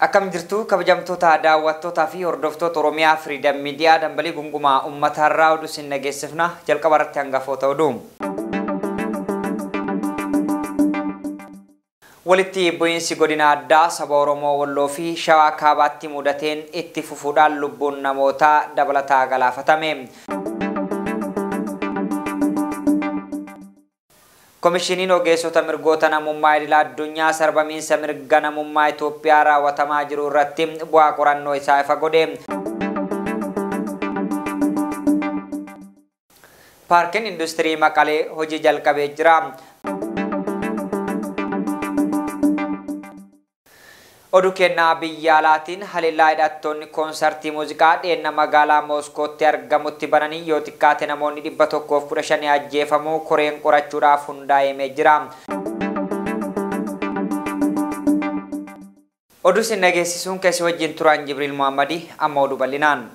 Akkam jirtu kabajamtoota daawwattootaa fi hordoftoota Oromiyaa Freedom Media dambalii gungumaa uummatarraa oduu isin dhageessifna. Jalqaba irratti hangafoota oduu. Walitti bu'iinsi godina addaa saba Oromoo Walloo fi Shawaa Kaabaatti mudateen itti fufuudhaan lubbuun namootaa dabalataa galaafatame. Komishiniin ogeessota mirgoota namummaa idil addunyaa sarbamiinsa mirga namummaa Itoophiyaa raawwatamaa jiru irratti bu'aa qorannoo isaa ifa godhe. Paarkiin Industirii Maqalee hojii jalqabee jira. Oduu kennaa biyya alaatiin haleellaa hidhattoonni koonsartii muuziqaa dhiyeenya magaalaa Mooskootti argamutti bananii yoo xiqqaate namoonni 115 ajjeefamuu koreen qorachuudhaaf hundaa'ee jira. Oduu isin dhageessisuun keessi wajjin turan Jibriil Muhammadii amma oduu bal'inaan.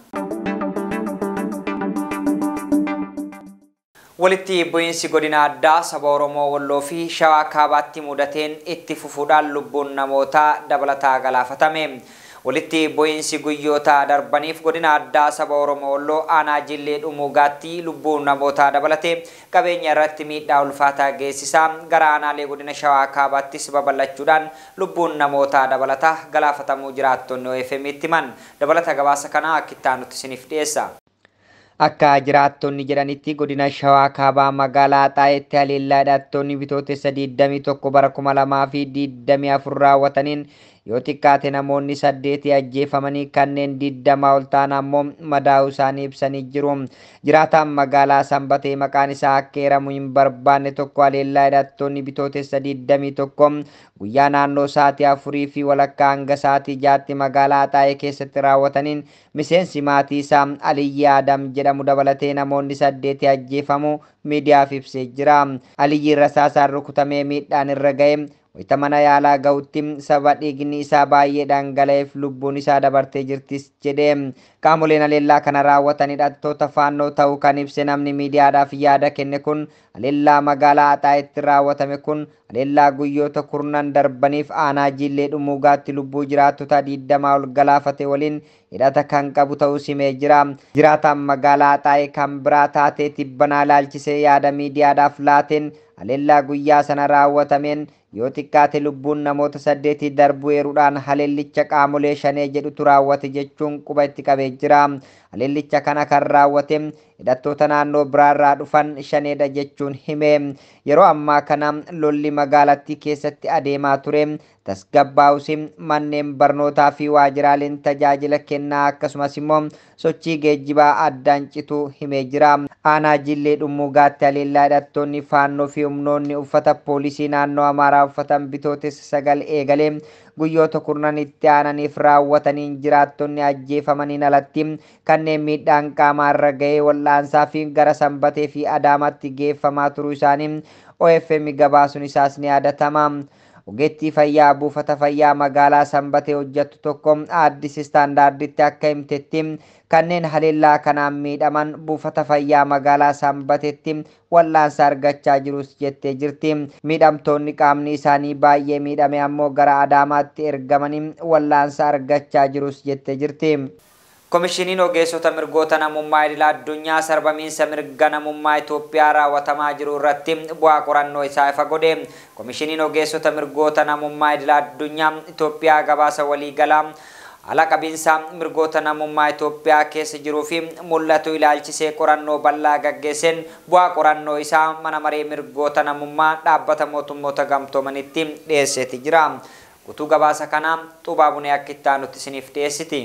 Walitti bu'iinsi godina addaa saba Oromoo Walloo fi Shawaa Kaabaatti mudateen itti fufuudhaan lubbuun namootaa dabalataa galaafatame. Walitti bu'iinsi guyyoota darbaniif godina addaa saba Oromoo Walloo aanaa Jillee Dhumuugaatti lubbuun namootaa dabalatee qabeenya irratti miidhaa ulfaataa geessisaa gara aanaalee godina Shawaa Kaabaattis babal'achuudhaan lubbuun namootaa dabalataa galaafatamuu jiraattonni OFM itti himan. Dabalata gabaasa kanaa akka itti aanutti isiniif dhiyeessa. Akka jiraattonni jedhanitti godina Shawaa Kaabaa magaalaa Xaayetti haleellaa hidhattoonni bitootessa 21 bara 2024 raawwataniin yoo xiqqaate namoonni 8 ajjeefamanii kanneen 20 ol ta'an ammoo madaa'uu isaanii ibsanii jiru. Jiraataan magaalaa Sanbatee maqaan isaa akka eeramu hin barbaanne tokko haleellaa hidhattoonni bitootessa 21 guyyaa naannoo sa'aatii 4:30 hanga sa'aatii 6tti magaalaa Xaayee keessatti raawwataniin miseensi maatii isaa Aliyyi Adam jedhamu dabalatee namoonni 8 ajjeefamuu miidiyaaf ibsee jira. Aliyyi rasaasaan rukutamee miidhaan irra ga'e wayita mana yaalaa ga'utti sababa dhiigni isaa baay'ee dhangala'eef lubbuun isaa dabartee jirtis jedhe. Qaamoleen haleellaa kana raawwatan hidhattoota faannoo ta'uu kan ibse namni miidiyaadhaaf yaada kenne kun haleellaa magaalaa Axaayetti raawwatame kun haleellaa guyyoota kurnan darbaniif aanaa Jillee Dhumuugaatti lubbuu jiraattota 20 ol galaafate waliin hidhata kan qabu ta'uu simee jira. Jiraataan magaalaa Axaayee kan biraa taatee tibbanaa ilaalchisee yaada miidiyaadhaaf laateen haleellaa guyyaa sana raawwatameen yoo xiqqaate lubbuun namoota 8 darbuu eeruudhaan haleellicha qaamolee shanee jedhutu raawwate jechuun quba itti qabee jira. Haleellicha kana kan raawwate hidhattoota naannoo biraarraa dhufan shaneedha jechuun hime. Yeroo ammaa kana lolli magaalattii keessatti adeemaa ture tasgabbaa'us manneen barnootaa fi waajjiraaleen tajaajila kennaa akkasumas immoo sochii geejjibaa addaan cituu himee jira. Aanaa Jillee Dhumuugaatti haleellaa hidhattoonni faannoo fi humnoonni uffata poolisii naannoo Amaaraa uffatan bitootessa 9 eegalee guyyoota kurnan itti aananiif raawwataniin jiraattonni ajjeefamaniin alatti kanneen miidhaan qaamaa irra ga'ee wal'aansaa fi gara Sanbatee fi Adaamaatti geeffamaa turuu isaanii OFM gabaasuun isaas ni yaadatama. Ogeettii fayyaa buufata fayyaa magaalaa Sanbatee hojjettu tokko Addis Istaandaarditti akka himtetti kanneen haleellaa kanaan miidhaman buufata fayyaa magaalaa Sanbateetti wal'aansa argachaa jirus jettee jirti. Miidhamtoonni qaamni isaanii baay'ee miidhame ammoo gara Adaamaatti ergamanii wal'aansa argachaa jirus jettee jirti. Komishiniin ogeessota mirgoota namummaa idil addunyaa sarbamiinsa mirga namummaa Itoophiyaa raawwatamaa jiru irratti bu'aa qorannoo isaa ifa godhe. Komishiniin ogeessota mirgoota namummaa idil addunyaa Itoophiyaa gabaasa waliigalaa haala qabiinsa mirgoota namummaa Itoophiyaa keessa jiruu fi mul'atu ilaalchisee qorannoo bal'aa gaggeesseen bu'aa qorannoo isaa mana maree mirgoota namummaa dhaabbata mootummoota gamtoomanitti dhiyeesseeti jira. Guutuu gabaasa kanaa Xubaa Bunee akka itti aanutti isiniif dhiyeessiti.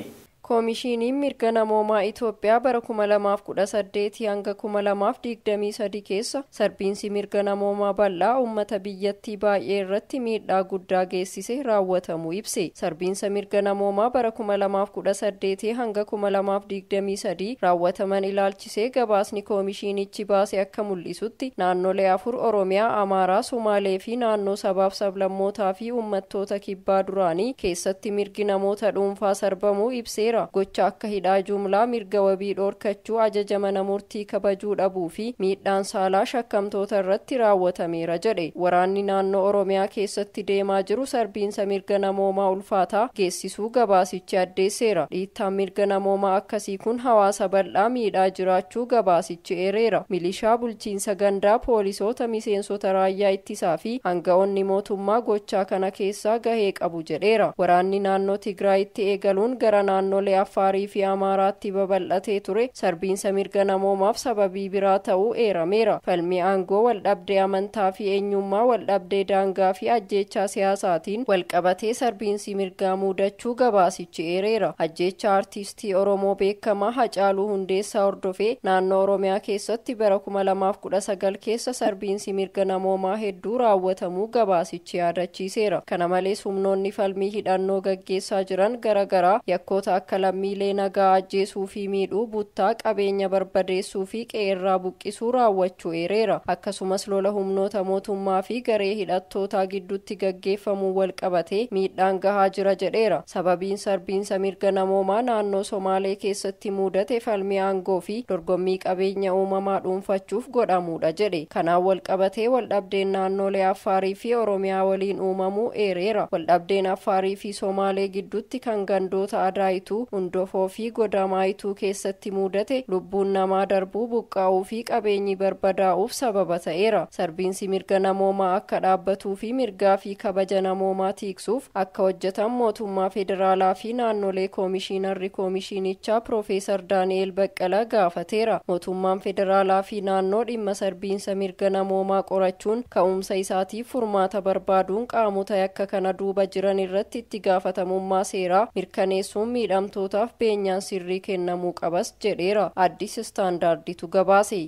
Koomishiniin mirga namoomaa Itoophiyaa bara 2018 hanga 2023 keessa sarbiinsi mirga namoomaa bal'aa uummata biyyattii baay'ee irratti miidhaa guddaa geessise raawwatamuu ibse. Sarbiinsa mirga namoomaa bara 2018 hanga 2023 raawwataman ilaalchisee gabaasni koomishinichi baase akka mul'isutti naannolee afur Oromiyaa, Amaaraa, Somaalee fi naannoo sabaaf sablammootaa fi uummattoota kibbaa duraanii keessatti mirgi namoota dhuunfaa sarbamuu ibseera. ibseera. Gocha akka hidhaa jumlaa, mirga wabii dhoorkachuu, ajaja mana murtii kabajuu dhabuu fi miidhaan saalaa shakkamtoota irratti raawwatameera jedhe. Waraanni naannoo Oromiyaa keessatti deemaa jiru sarbiinsa mirga namoomaa ulfaataa geessisuu gabaasichi addeesseera. Dhiittaan mirga namoomaa akkasii kun hawaasa bal'aa miidhaa jiraachuu gabaasichi eereera. Milishaa bulchiinsa gandaa, poolisoota, miseensota raayyaa ittisaa fi hanga'oonni mootummaa gochaa kana keessaa gahee qabu jedheera. Waraanni naannoo Tigraayitti eegaluun gara naannolee Affaarii fi Amaaraatti babal'atee ture sarbiinsa mirga namoomaaf sababii biraa ta'uu eerameera. Falmii aangoo, waldhabdee amantaa fi eenyummaa, waldhabdee daangaa fi ajjeechaa siyaasaatiin walqabatee sarbiinsi mirgaa mudachuu gabaasichi eereera. Ajjeechaa artiistii Oromoo beekamaa Hacaaluu Hundeessaa hordofee naannoo Oromiyaa keessatti bara 2019 keessa sarbiinsi mirga namoomaa hedduu raawwatamuu gabaasichi yaadachiiseera. Kana malees humnoonni falmii hidhannoo gaggeessaa jiran garaagaraa yakkoota akka lammiilee nagaa ajjeesuu fi miidhuu, buttaa qabeenya barbadeessuu fi qe'eerraa buqqisuu raawwachuu eereera. Akkasumas lola humnoota mootummaa fi garee hidhattootaa gidduutti gaggeeffamuu walqabatee miidhaan gahaa jira jedheera. Sababiin sarbiinsa mirga namoomaa naannoo Somaalee keessatti mudate falmii aangoo fi dorgommii qabeenya uumamaa dhuunfachuuf godhamuudha jedhe. Kanaan walqabatee waldhabdeen naannolee Affaarii fi Oromiyaa waliin uumamuu eereera. Waldhabdeen Affaarii fi Somaalee gidduutti kan gandoota Adaayituu, Hundofoo fi Godamaayituu keessatti mudate lubbuun namaa darbuu, buqqaa'uu fi qabeenyi barbadaa'uuf sababa ta'eera. Sarbiinsi mirga namoomaa akka dhaabbatuu fi mirgaa fi kabaja namoomaa tiiksuuf akka hojjetan mootummaa federaalaa fi naannolee koomishinarri koomishinichaa Piroofeesar Daani'el Baqqalaa gaafateera. Mootummaan federaalaa fi naannoo dhimma sarbiinsa mirga namoomaa qorachuun ka'umsa isaatiif furmaata barbaaduun qaamota yakka kana duuba jiran irratti itti gaafatamummaa seeraa mirkaneessuun miidhamtootaaf beenyaan sirrii kennamuu qabas jedheera. Addis Istaandaarditu gabaase.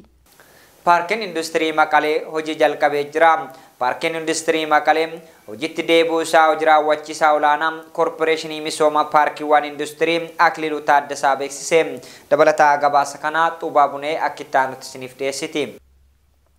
Paarkiin Industirii Maqalee hojii jalqabee jira. Paarkiin Industirii Maqalee hojiitti deebi'uu isaa hojii raawwachiisaa olaanaa Koorporeeshinii Misooma Paarkiiwwan Industirii Akiliiluu Taaddasaa beeksise. Dabalataa gabaasa kanaa Xuubaa Bunee akka itti aanutti isiniif dhiyeessiti.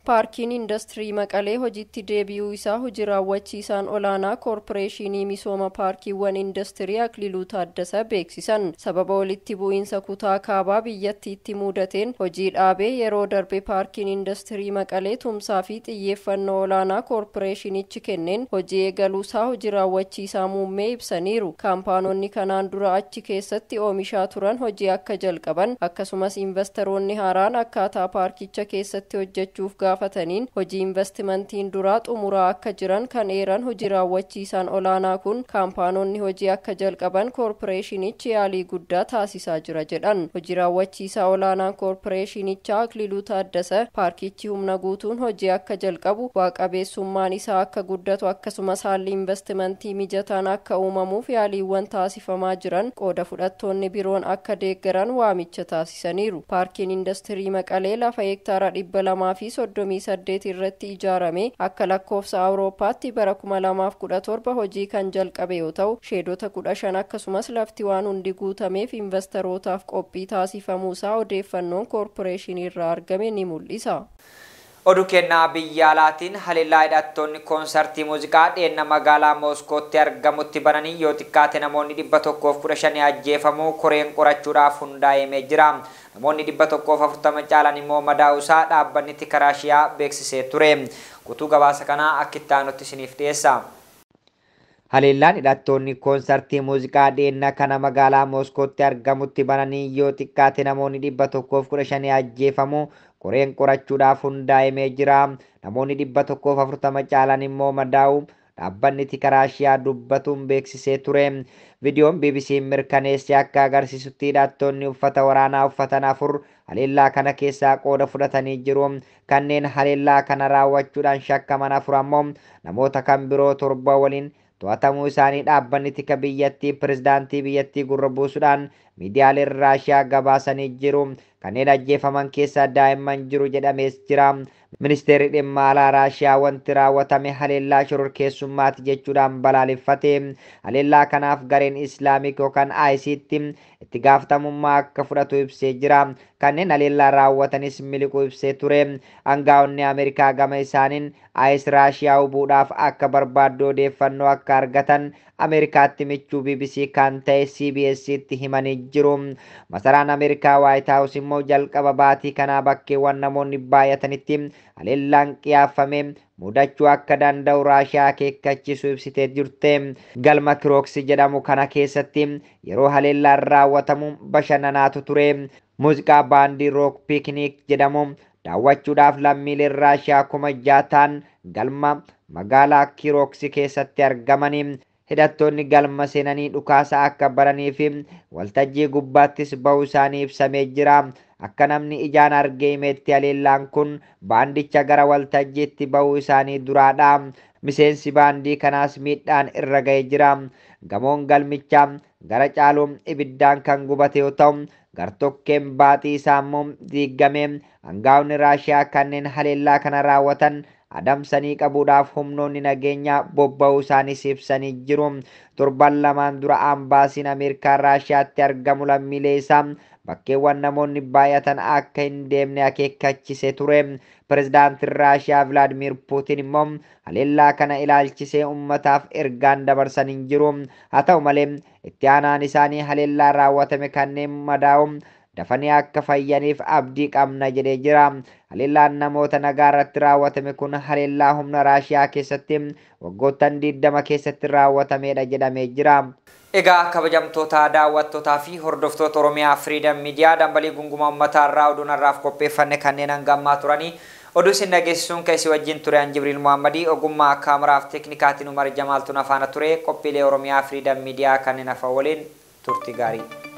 Paarkiin Industirii Maqalee hojiitti deebi'uu isaa hojii raawwachiisaan olaanaa Koorporeeshinii Misooma Paarkiiwwan Industirii Akiliiluu Taaddasaa beeksisan. Sababa walitti bu'iinsa kutaa kaabaa biyyattiitti mudateen hojii dhaabee yeroo darbe Paarkiin Industirii Maqalee tumsaa fi xiyyeeffannoo olaanaa koorporeeshinichi kenneen hojii eegaluusaa hojii raawwachiisaa muummee ibsaniiru. Kaampaanonni kanaan dura achi keessatti oomishaa turan hojii akka jalqaban, akkasumas investoroonni haaraan akkaataa paarkicha keessatti hojjechuuf gaafataniin hojii investimentiin duraa xumuraa akka jiran kan eeran hojii raawwachiisaan olaanaa kun, kaampaanonni hojii akka jalqaban koorporeeshinichi yaalii guddaa taasisaa jira jedhan. Hojii raawwachiisaa olaanaan koorporeeshinichaa Akiliiluu Taaddasa paarkichi humna guutuun hojii akka jalqabu, bu'aa qabeessummaan isaa akka guddatu, akkasumas haalli investimentii mijataan akka uumamuuf yaaliiwwan taasifamaa jiran qooda fudhattoonni biroon akka deeggaran waamicha taasisaniiru. Paarkiin Industirii Maqalee lafa hektaara 238 irratti ijaarame akka lakkoofsa Awurooppaatti bara 2017 hojii kan jalqabe yoo ta'u, sheedota 15 akkasumas lafti waan hundi guutameef investarootaaf qophii taasifamuusaa odeeffannoon koorporeeshinii irraa argame ni mul'isa. Oduu kennaa biyya alaatiin, haleellaa hidhattoonni koonsartii muuziqaa dhiyeenya magaalaa Mooskootti argamutti bananii yoo xiqqaate namoonni 115 ajjeefamuu koreen qorachuudhaaf hundaa'ee jira. Namoonni 140 caalan immoo madaa'uusaa dhaabbanni tika Raashiyaa beeksisee ture. Guutuu gabaasa kanaa akka itti aanutti isiniif dhiyeessa. Haleellaan hidhattoonni koonsartii muuziqaa dhiyeenya kana magaalaa Mooskootti argamutti bananii yoo xiqqaate namoonni 115 ajjeefamuu koreen qorachuudhaaf hundaa'ee jira. Namoonni 140 caalan immoo madaa'u dhaabbanni tika Raashiyaa dubbatuun beeksisee ture. Viidiyoon BBC mirkaneesse akka agarsiisutti hidhattoonni uffata waraanaa uffatan afur haleellaa kana keessaa qooda fudhatanii jiru. Kanneen haleellaa kana raawwachuudhaan shakkaman afur ammoo namoota kan biroo torba waliin to'atamuu isaanii dhaabbanni tika biyyattii pirezidaantii biyyattii gurra buusuudhaan miidiyaaleen Raashiyaa gabaasanii jiru. Kanneen ajjeefaman keessaa daa'imman jiru jedhamees jira. Ministeerri dhimma alaa Raashiyaa wanti raawwatame haleellaa shororkeessummaati jechuudhaan balaaleffate. Haleellaa kanaaf gareen Islaamik yookaan ISIStti itti gaafatamummaa akka fudhatu ibsee jira. Kanneen haleellaa raawwatanis miliquu ibsee ture. Aangaa'onni Ameerikaa gama isaaniin ISIS Raashiyaa hubuudhaaf akka barbaaddu odeeffannoo akka argatan Ameerikaatti michuu BBC kan ta'e CBS'tti himanii jiru. Masaraan Ameerikaa White House immoo jalqaba baatii kanaa bakkeewwan namoonni baay'atanitti haleellaan qiyaafame mudachuu akka danda'u Raashiyaa akeekkachiisu ibsitee jirte. Galma Kirooksi jedhamu kana keessatti yeroo haleellaan raawwatamu bashannanaatu ture. Muuziqaa baandii Rook Piikniik jedhamu daawwachuudhaaf lammiileen Raashiyaa 6,000 ta'an galma magaalaa Kirooksi keessatti argamanii hidhattoonni galma seenanii dhukaasa akka baranii fi waltajjii gubbaattis ba'uu isaanii ibsamee jira. Akka namni ijaan argee himetti haleellaan kun baandicha gara waltajjiitti ba'uu isaanii duraadha. Miseensi baandii kanaas miidhaan irra ga'ee jira. Gamoon galmichaa gara caaluun ibiddaan kan gubate yoo ta'u, gartokkeen baaxii isaa immoo diigame. Aangaa'onni Raashiyaa kanneen haleellaa kana raawwatan adamsanii qabuudhaaf humnoonni nageenyaa bobba'uu isaaniis ibsanii jiru. Torban lamaan dura ambaasiin Ameerikaa Raashiyaatti argamu lammiilee isaa bakkeewwan namoonni baay'atan akka hin deemne akeekkachisee ture. Pirezidaantiin Raashiyaa Vilaadimiir Puutiin immoo haleellaa kana ilaalchisee uummataaf ergaan dabarsan hin jiru. Haa ta'u malee itti aanaan isaanii haleellaa raawwatame kanneen madaa'u dafanii akka fayyaniif abdii qabna jedhee jira. Haleellaan namoota nagaa irratti raawwatame kun haleellaa humna Raashiyaa keessatti waggoottan 20 keessatti raawwatamedha jedhamee jira. Egaa kabajamtoota daawwattootaa fi hordoftoota Oromiyaa Freedom Media dambalii gungumaa uummataa irraa oduu har'aaf qopheeffanne kanneen hanga ammaa turanii oduu isin dhageessisuun kan isin wajjin ture an Jibriil Muhammadii ogummaa kaameraaf teeknikaatiin Umar Jamaaltuun afaana ture qophiilee Oromiyaa Freedom Media kanneen hafa waliin turtii gaarii.